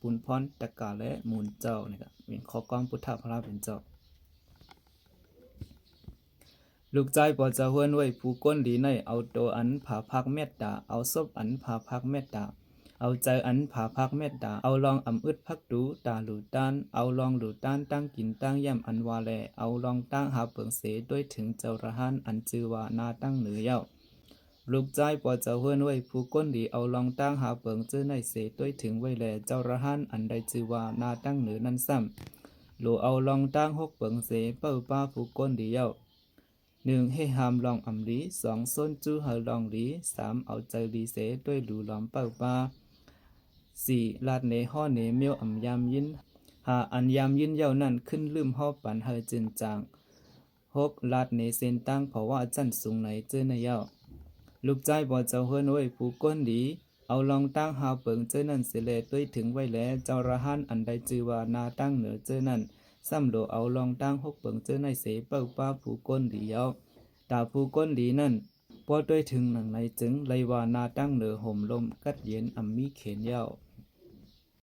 ບຸນພອນ ຕະກະ ແລະ ມູນເຈົ້າ. ນີ້ກໍເປັນຂໍ້ຄວາມພຸດທະພະລາເປັນເຈົ້າ. ລູກຊາຍພໍ່ເຈົ້າເຮືອນເວີຍ ຜູ້ຄົນດີໃນ ເອົາໂຕອັນຜາພັກເມດຕາ, ເອົາສົບອັນຜາພັກເມດຕາ, ເອົາໃຈອັນຜາພັກເມດຕາ, ເອົາລອງອຳອຶດພັກຕູ ຕາຫຼູຕານ, ເອົາລອງຫຼູຕານ ຕັ້ງກິນຕັ້ງຢ້ຽມອັນວ່າແລ, ເອົາລອງຕາງຫາເປິງເສ ໂດຍເຖິງເຈົ້າລະຫັນ ອັນຈື່ວ່ານາຕັ້ງເໜີເຍົາ. ລູກຊາຍພໍ່ເຈົ້າເຮືອນເວີຍ ຜູ້ຄົນດີ ເອົາລອງຕາງຫາເປິງເຈີໃນເສ ໂດຍເຖິງໄວ້ແລ, ເຈົ້າລະຫັນ ອັນໄດ້ຈື່ວ່ານາຕັ້ງເໜີນັ້ນຊ້ຳ ໂຫຼເອົາລອງຕາງຫົກເປິງເສ ເປົ້າປາຜູ້ຄົນດີເຍົາ. ໜຶ່ງ ເຮຫ້າມລອງອຳລີ, ສອງ ຊົນຈູໃຫ້ລອງລີ, ສາມ ເອົາໃຈລີເສ ໂດຍຫຼູຫຼອມເປົ້າປາ, ສີ່ ລາດເນຫໍເນ ແມວອຳຍາມຍິນ, ຫ້າ ອັນຍາມຍິນເຍົານັ້ນ ຂຶ້ນລືມຫໍປັນໃຫ້ຈືນຈາງ, ຫົກ ລາດເນເສັ້ນທາງເພາະວ່າຊັ້ນສູງໃນເຈີໃນເຍົາ. ລູກຊາຍພໍ່ເຈົ້າເຮືອນເວີຍ ຜູ້ຄົນດີ ເອົາລອງຕາງຫາເປິງເຈີນັ້ນເສແລ ໂດຍເຖິງໄວ້ແລ, ເຈົ້າລະຫັນ ອັນໄດ້ຈື່ວ່ານາຕັ້ງເໜີເຈີນັ້ນ ຊ້ຳໂຫຼເອົາລອງຕາງຫົກເປິງເຈີໃນເສ ເປົ້າປາຜູ້ຄົນດີເຍົາ. ຕາຜູ້ຄົນດີນັ້ນ ພໍໂດຍເຖິງໜັງໃນຈຶ່ງ ໄລ່ວ່ານາຕັ້ງເໜີ ໂຮມລົມກັດເຢັນອຳມີເຂນເຍົາ.